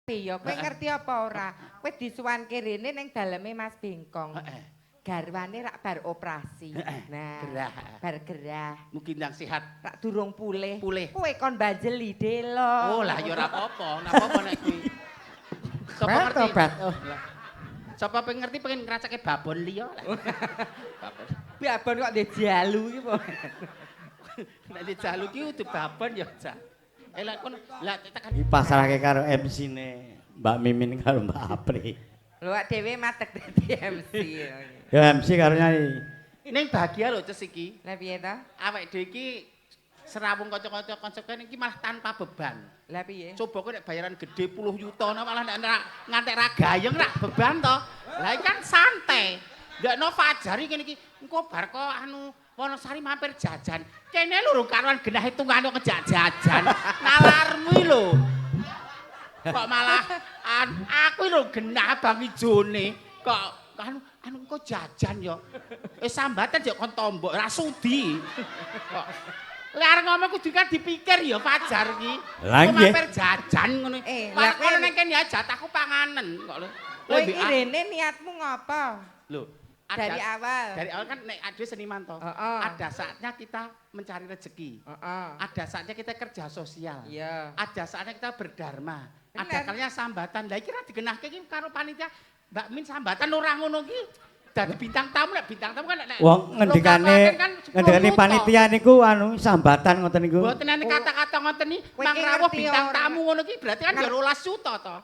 Ya kowe ngerti apa ora? Kowe disuwanke rene ning daleme Mas Bengkong. Heeh. Garwane rak bar operasi. Nah, gerah. Bar gerah. Mugi ndang sehat. Rak durung pulih. Pulih. Kowe kon banjeli delo. Oh lah ya ora apa-apa, ora apa-apa nek kuwi. Sapa ngerti? Tobat. Oh. Sapa pengen ngerti pengen ngrasake babon liya lah. Babon. Babon kok ndek jalu iki po. Nek di jalu ki udu babon ya, Cak. Eh lah kono lah tekan Iki pasrahke karo MC-ne Mbak Mimin karo Mbak Apri. Lho awak dhewe matek dadi MC. Ya MC karo nyanyi. Ning bahagia lho Ces iki. Lah piye to? Awake dhewe iki serawung kanca-kanca konsekuen iki malah tanpa beban. Lah piye? Coba kowe nek bayaran gede puluh yuta malah nek ngantek ra gayeng rak beban to. Lah iki kan santai. Ndekno Fajar iki kene iki engko bar kok anu Wonosari mampir jajan. Kene lho urung karuan genah hitungane kok ngejak jajan. Nalarmu iki lho. Kok malah aku lho genah abang ijone kok anu anu engko jajan ya. Sambatan jek kon tombok ora sudi. Kok lek arep ngomong kudu kan dipikir ya Fajar iki. Lah nggih. Mampir jajan ngono. Lah kono nang kene ya jatahku panganen kok lho. Kowe iki rene niatmu ngopo? Lho, dari awal. Dari awal kan nek ade seniman toh. Ada saatnya kita mencari rezeki. Ada saatnya kita kerja sosial. Iya. Ada saatnya kita berdharma. Bener. Ada kalanya sambatan. Lah iki ra digenahke iki karo panitia Mbak Min sambatan ora ngono iki. Dadi bintang tamu nek bintang tamu kan nek wong ngendikane kan ngendikane panitia niku anu sambatan ngoten niku. Mboten nek kata-kata ngoten iki mang rawuh bintang tamu ngono iki berarti kan ya 12 juta to.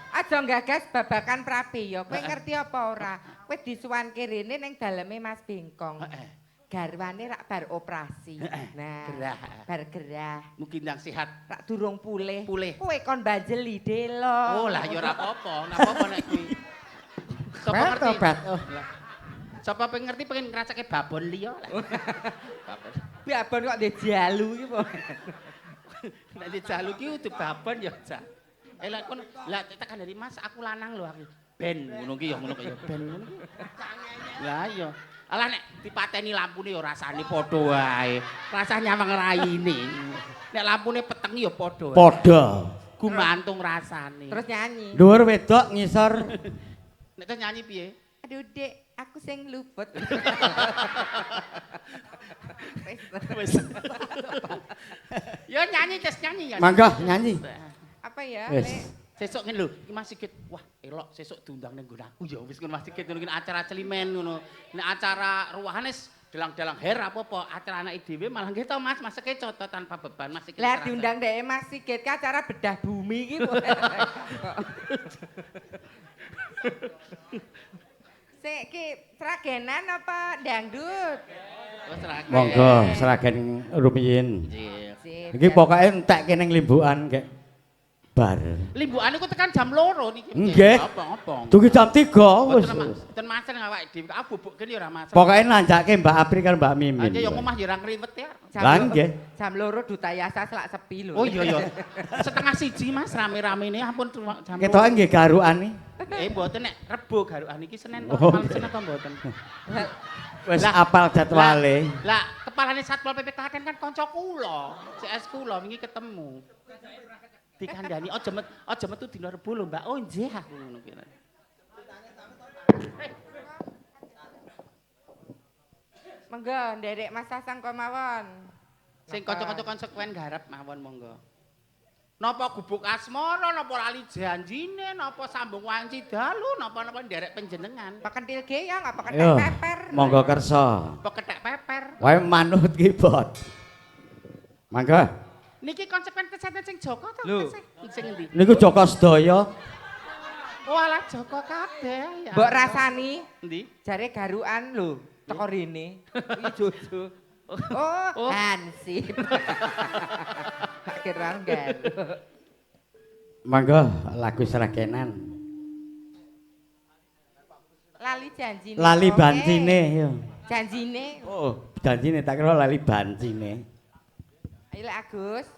Aja nggagas babakan prabeya. Kowe ngerti apa ora? Kowe disuwanke rene ning daleme Mas Bengkong. Heeh. Garwane rak bar operasi. Nah, gerah. Bar gerah. Mugi ndang sehat. Rak durung pulih. Pulih. Kowe kon banjeli delo. Oh lah ya ora apa-apa, ora apa-apa nek kuwi. Sapa ngerti? Tobat. Oh. Sapa pengen ngerti pengen ngrasake babon liya lah. Babon. Babon kok ndek jalu iki po. Nek di jalu ki udu babon ya, Cak. Eh lah kono lah tekan dari Mas aku lanang lho aku. Ben ngono ki ya ngono kaya ben ngono ki. Lah iya. Alah nek dipateni lampune ya rasane padha wae. Rasah nyawang raine. Nek lampune peteng ya padha. Padha. Gumantung rasane. Terus nyanyi. Dhuwur wedok ngisor. Nek terus nyanyi piye? Aduh Dek, aku sing luput. Wis. Ya nyanyi terus nyanyi ya. Mangga nyanyi. Apa ya? Wis. Sesuk ngene lho, iki Mas Sigit. Wah, elok sesuk diundang ning nggon aku ya wis ngono Mas Sigit ngono iki acara celimen ngono. Nek acara ruwahan wis dalang-dalang her apa-apa, acara anake dhewe malah nggih to Mas, Mas Sigit coto tanpa beban Mas Sigit. Lah diundang dhek Mas Sigit ki acara bedah bumi iki. Sik ki sragenan apa dangdut? Oh, Sragen. Monggo Sragen rumiyin. Nggih. Iki pokoke entekke ning limbukan kek bar. Limbukan iku tekan jam 2 niki. Nggih. Apa-apa. Dugi jam 3 wis. Mboten maser awake dhewe. Aku bubuk kene ya ora maser. Pokoke nanjake Mbak Apri karo Mbak Mimin. Aja ya omah ya ora ngriwet ya. Lah nggih. Jam 2 Duta Yasa selak sepi lho. Oh iya iya. 12:30 Mas rame-ramene ampun jam. Ketoke nggih garukane. Eh mboten nek Rebo garukan iki Senin to, malam Senin to mboten. Wis apal jadwale. Lah kepalane Satpol PP Klaten kan kanca kula. CS kula wingi ketemu. Dikandani aja metu dina Rebo lho Mbak. Oh nggih aku ngono kuwi. Monggo nderek Mas Sasang kemawon. Sing kanca-kanca konsekuen garap mawon monggo. Napa gubuk asmara, napa lali janjine, napa sambung wanci dalu, napa-napa nderek panjenengan. Apa kentil geyang, apa kethek peper. Monggo kersa. Apa kethek peper. Wae manut ki, Bot. Mangga. Niki konsekuen kesehatan sing Joko to? Sing endi? Niku Joko sedaya. Oh alah Joko kabeh ya. Mbok rasani. Endi? Jare garukan lho, teko rene. Iki Jojo. Oh, hansip. Tak kira garuk. Mangga lagu Sragenan. Lali janjine. Lali bancine ya. Janjine. Oh, janjine tak kira lali bancine. Ayo Agus.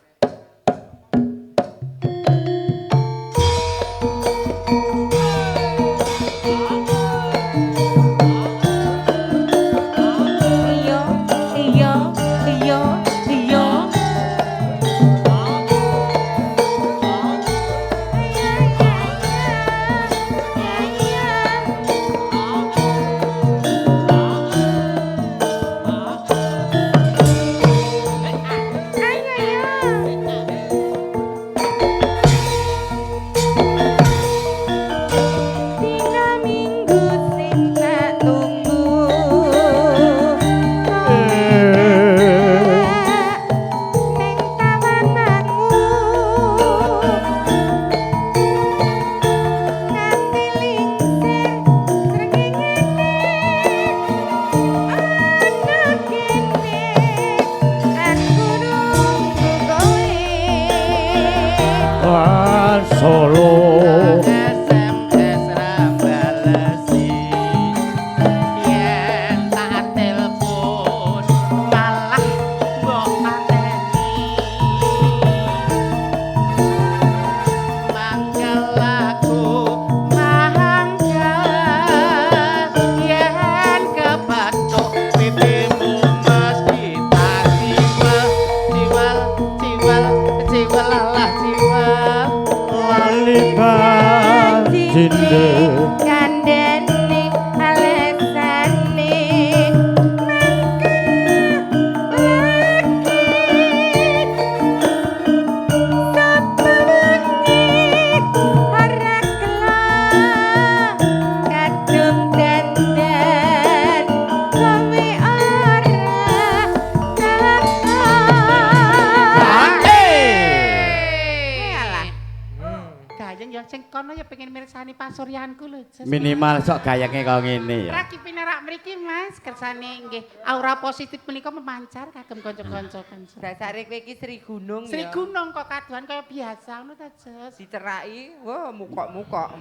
Iya, iya, iya, iya. Solo. SMS ra balesi. Yen tak telepon malah mbok pateni. Mangkel aku mangkel yen kepethuk pipimu mesti tak ciwel ciwel ciwel ciwel alah ciwel. Lali janjine kandhane alesane mangke lagi sapa wengi ora kelak kadung dandan kowe ora teko. Alah. Gayeng ya sing kono ya pengen mirsani pasuryanku lho, Jes. Minimal sok gayenge kaya ngene ya. Raki pinarak mriki Mas, kersane nggih aura positif menika memancar kagem kanca-kanca kanca. Dasare kowe iki Sri Gunung ya. Sri Gunung kok kaduhan kaya biasa ngono ta, Jes. Diceraki, wah mukok-mukok.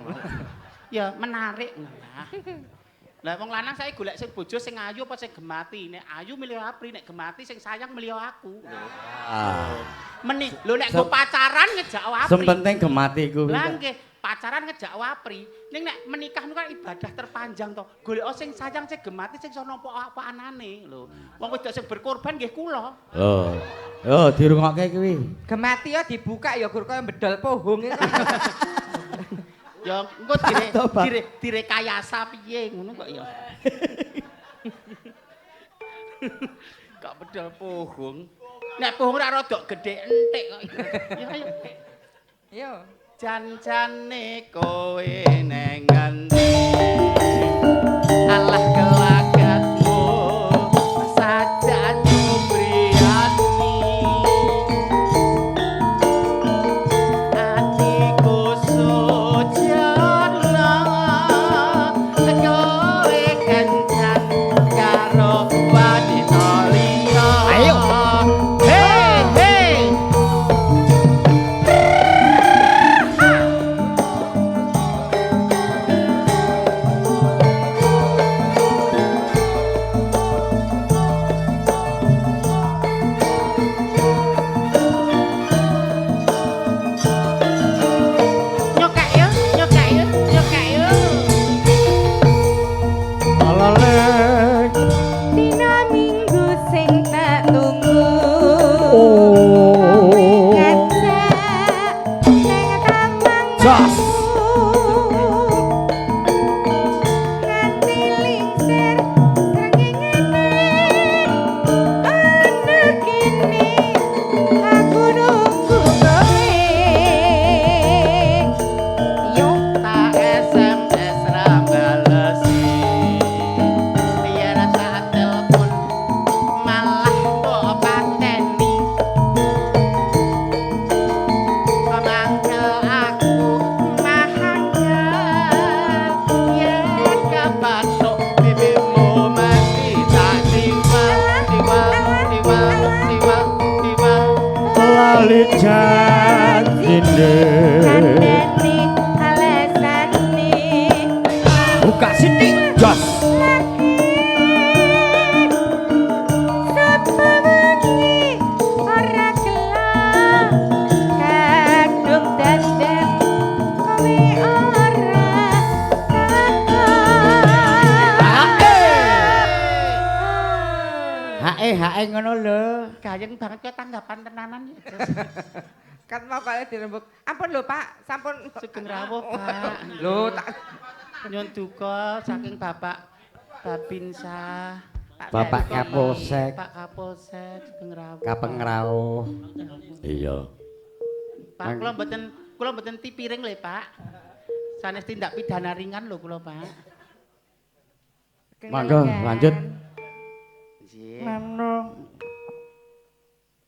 Ya menarik lah. Lah wong lanang saiki golek sing bojo sing ayu apa sing gemati? Nek ayu milih Apri, nek gemati sing sayang milih aku. Ah. Meni lho nek nggo pacaran ngejak Apri. Sing penting gemati kuwi. Lah nggih, pacaran ngejak Apri. Ning nek menikah niku kan ibadah terpanjang to. Golek sing sayang, sing gemati, sing iso nampa apa anane lho. Wong wedok sing berkorban nggih kula. Oh. Oh, dirungokke kuwi. Gemati ya dibuka ya gur kaya bedol pohong iku. Ya engko direkayasa piye ngono kok ya. Kok bedol pohong. Nek pohong ora rada gedhe entik kok. Ya ayo. Yo. Jan-jane kowe neng ngendi? Alah kelagatmu sajak nyubriyani. Atiku sujana kowe kencan karo wanita liya. Ayo. Hey hey. Nyokak yo, nyokak yo, nyokak yo. Alalek. Dina Minggu sing tak tunggu. Oh. Kowe ngajak nang taman Jos. Nganti lingsir srengenge ana kene aku nunggu kowe. Yo. Tak SMS ra balesi. Yen tak telepon malah mbok pateni. Mangkel aku mangkel yen kepethuk pipimu mesti tak ciwel ciwel ciwel ciwel ciwel. Lali janjine. Kandhane alesane Buka sithik, jos. lagi sapa wengi ora gelem kadung dandan kowe ora teko. Hae hae ngono lho. Gayeng banget kok tanggapan tenanan ya, Jes. Kan mau kaya dirembuk. Ampun lho Pak, sampun Sugeng rawuh, Pak. Lho tak Nyun duka saking Bapak Babinsa, Bapak Kapolsek. Pak Kapolsek sugeng rawuh. Kapeng rawuh. Iya. Pak kula mboten tipiring lho, Pak. Sanes tindak pidana ringan lho kula, Pak. Monggo lanjut. Nggih.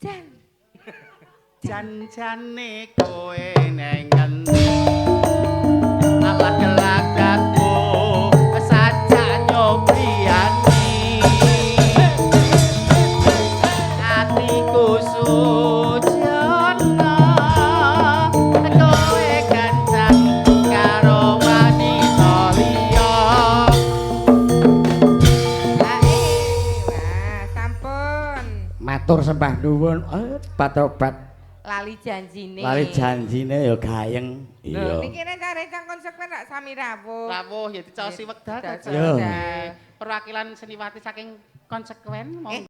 Jan. Jan-jane kowe neng ngendi? Alah kelakatmu sajak nyobriyani. Atiku sujana kowe nuwun. Obat-obat. Lali janjine. Lali janjine ya gayeng. Lho, Iya. niki rencang-rencang konsekuen rak sami rawuh. Rawuh ya dicaosi wekdal to. Dicaosi Yo. wekdal. Perwakilan seniwati saking konsekuen monggo.